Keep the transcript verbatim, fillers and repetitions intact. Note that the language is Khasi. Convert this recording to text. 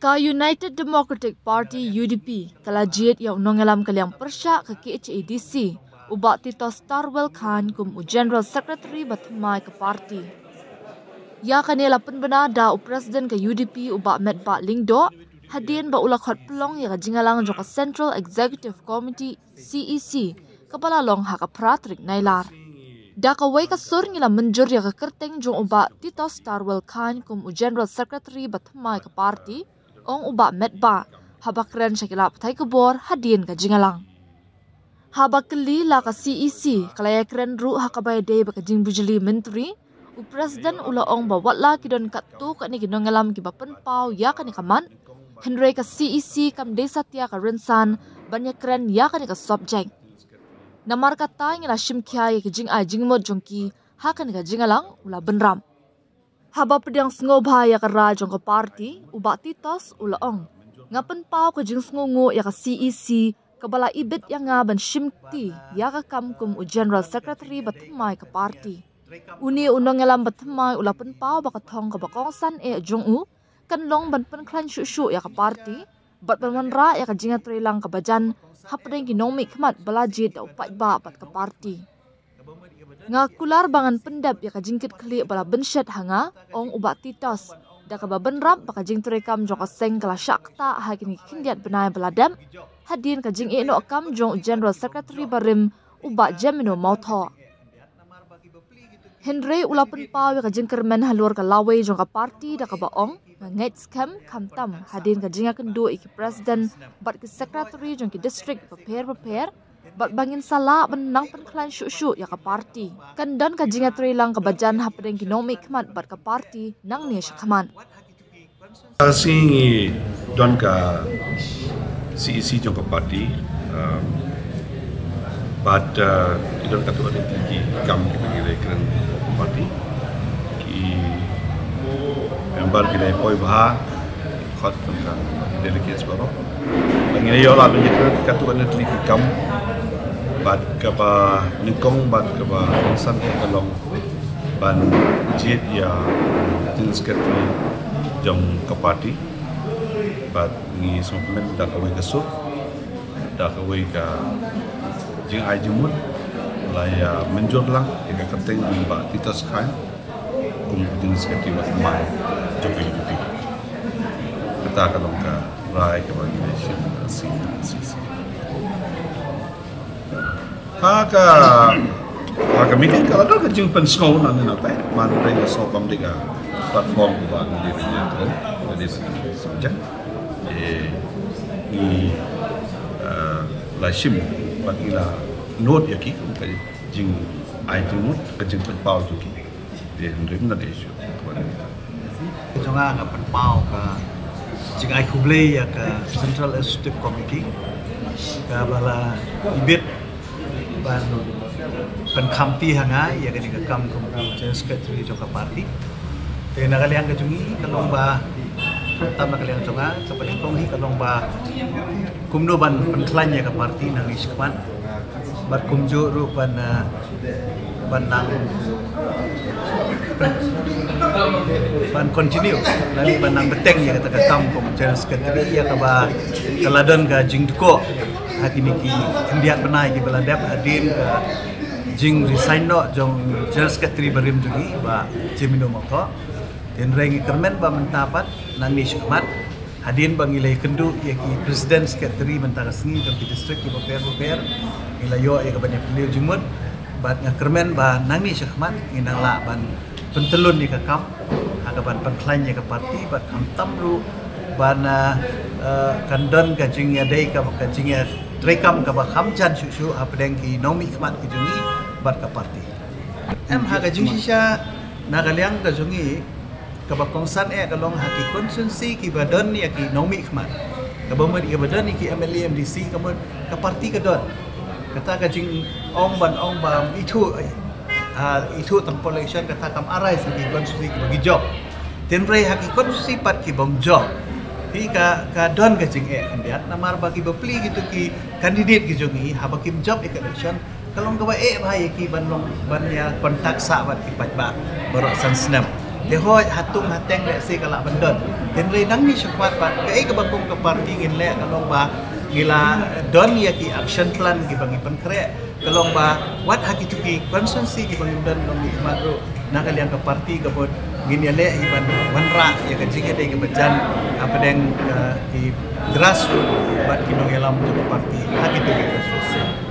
Ka United Democratic Party, U D P, ka la jied ïa u nongïalam ka liang pyrshah ka K H A D C, u Bah Titos Tarwel Chyne kum u General Secretary ba thymmai ka party. Ïa kane la pynbna da u President ka U D P, u Bah Metbah Lyngdoh, hadien ba u la khot pynlong ïa ka jingïalang jong ka Central Executive Committee, C E C, kaba la long ha ka phra tarik Nailar. Da kawei ka sur ngi la mynjur ïa ka kyrteng jong u Bah Titos Tarwel Chyne kum u General Secretary ba thymmai ka party, ong u Bah Metbah, haba kren sha ki lad pathai khubor hadien ka jingïalang. Haba kylli la ka C E C, ka la ïakren ruh ha kaba ïadei bad ka jingbujli myntri, u President u la ong ba wat la ki don katto katne ki nongïalam kiba pynpaw ïa kane ka mat, hynrei ka C E C kam dei satia ka rynsan ban ïakren ïa kane ka subject. Namar kata ngi la shim khia ïa ki jingai jingmut jong ki ha kane ka jingïalang, u la bynrap. Haba pdiang sngewbha ïa ka rai jong ka party, u Bah Titos u la ong, nga pynpaw ka jingsngewnguh ïa ka C E C kaba la ibit ïa nga ban shim kti ïa ka kam kum u General Secretary ba thymmai ka party. Une u nongïalam ba thymmai u la pynpaw ba ka thong kaba kongsan eh jong u kan long ban pynkhlaiñ shuh shuh ïa ka party bad ban wanrah ïa ka jingïatreilang kaba jan hapdeng ki nongmihkhmat ba la jied da u paidbah bad ka party. Nga kular ba ngan pyndep ïa ka jingkitkhlieh ba la bynshet ha nga, ong u Bah Titos, da kaba bynrap ba ka jingtreikam jong ka seng ka la shah ktah ha kine ki khyndiat bnai ba la dep, hadien ka jingïehnoh kam jong u General Secretary barim, u Bah Jemino Mawthoh. Hynrei u la pynpaw ïa ka jingkyrmen halor ka lawei jong ka party da kaba ong, nga ngeit skhem khamtam hadien ka jingïakynduh ïa ki president bad ki secretary jong ki district bapher bapher, bad ba ngin sa lah ban nang pynkhlaiñ shuh shuh ïa ka party. Kan don ka jingïatreilang kaba jan hapdeng ki nongmihkhmat bad ka party nangne shakhmat. Ka sngi ngi don ka C E C jong ka party, um, bad, uh, ngi don katto katne ki kam kiba ngi la kren ka party. Ki member ki la poi bha, khot ka delegates baroh. Ba ngi la ïoh lad ban ïakren katto katne ki kam, bad kaba nyngkong bad kaba kongsan ka long ban jied ïa General Secretary jong ka party. Bad ngi sngewkmen da kawei ka sur, da kawei ka jingai jingmut, la ïa mynjur lang ïa ka kyrteng jong u Bah Titos Chyne kum u General Secretary ba thymmai jong ka U D P. Kata ka long ka rai kaba ngi la shim, si, si, si. Ha ka, ha ka meeting ka la don ka jingpynsngew nangne nangtai, man reng ka sngewbha bad ka platform kaba ngi dei ban ïakren, ngi dei ban sngewjah. Eh, ngi, eh, la shim bad ngi la note ïa ki, ka jingai jingmut, ka jingpynpaw jong ki. Te hynrei na dei shu. Jong nga nga pynpaw ka jingai khublei ïa ka Central Executive Committee kaba la ibit ban pynkhamti ha nga ïa kane ka kam kum u General Secretary jong ka party. Te na ka liang ka jong ngi ka long ba, tam na ka liang jong nga, kaba nyngkong hi ka long ba kumno ban pynkhlaiñ ïa ka party nangne shakhmat. Bad kumjuh ruh ban, eh, ban nang, ban continue lane ban nang bteng ïa kata ka kam kum General Secretary, ïa kaba ka la don ka jingdukor ha kine ki khyndiat bnai kiba la dep hadien ka jingresign noh jong General Secretary barim jong ngi, Bah Jemino Mawthoh. Hynrei ngi kyrmen ba mynta pat nangne shakhmat, hadien ba ngi la ïakynduh ïa ki president secretary mynta ka sngi jong ki district kiba pher bapher, ngi la ïoh ïa ka ban ïapylliew jingmut, bad nga kyrmen ba nangne shakhmat ngin nang lah ban pyntyllun ïa ka kam ha ka ban pynkhlaiñ ïa ka party, bad khamtam ruh ban, eh, eh, kan don ka jingïadei ka, ka jingïatreikam kaba kham jan shuh shuh hapdeng ki nongmihkhmat ki jong ngi bad ka party. Em, ha ka jingshisha na ka liang ka jong ngi, kaba kongsan eh ka long ha ki constituency kiba don ïa ki nongmihkhmat, kaba mut kiba don ïa ki M L A, M D C, ka mut ka party ka don. Kata ka jingong ban ong ba ithuh, eh, ah, ithuh tang population, kata kam arise ha ki constituency kiba ki jop. Hynrei ha ki constituency pat kibym jop, hi ka, ka don ka jingeh khyndiat, namar ba kiba plie kito ki candidate ki jong ngi haba kim jop ïa ka election, ka long kaba eh bha ïa ki ban long, ban ïa contact sah bad ki paidbah baroh san snem. Te hoi hatung hateng lehse ka lah ban don. Hynrei nangne shakhmat pat kaei kaba kum ka party ngin leh ka long ba ngi la don ïa ki action plan kiba ngi pynkhreh, ka long ba wat ha kitu ki constituency kiba ngim don long ngi khmat ruh na ka liang ka party ka bud ngin ïaleh hi ban wanrah ïa ka jingïadei kaba jan hapdeng ki grassroots bad ki nongïalam jong ka party ha kitu ki constituency.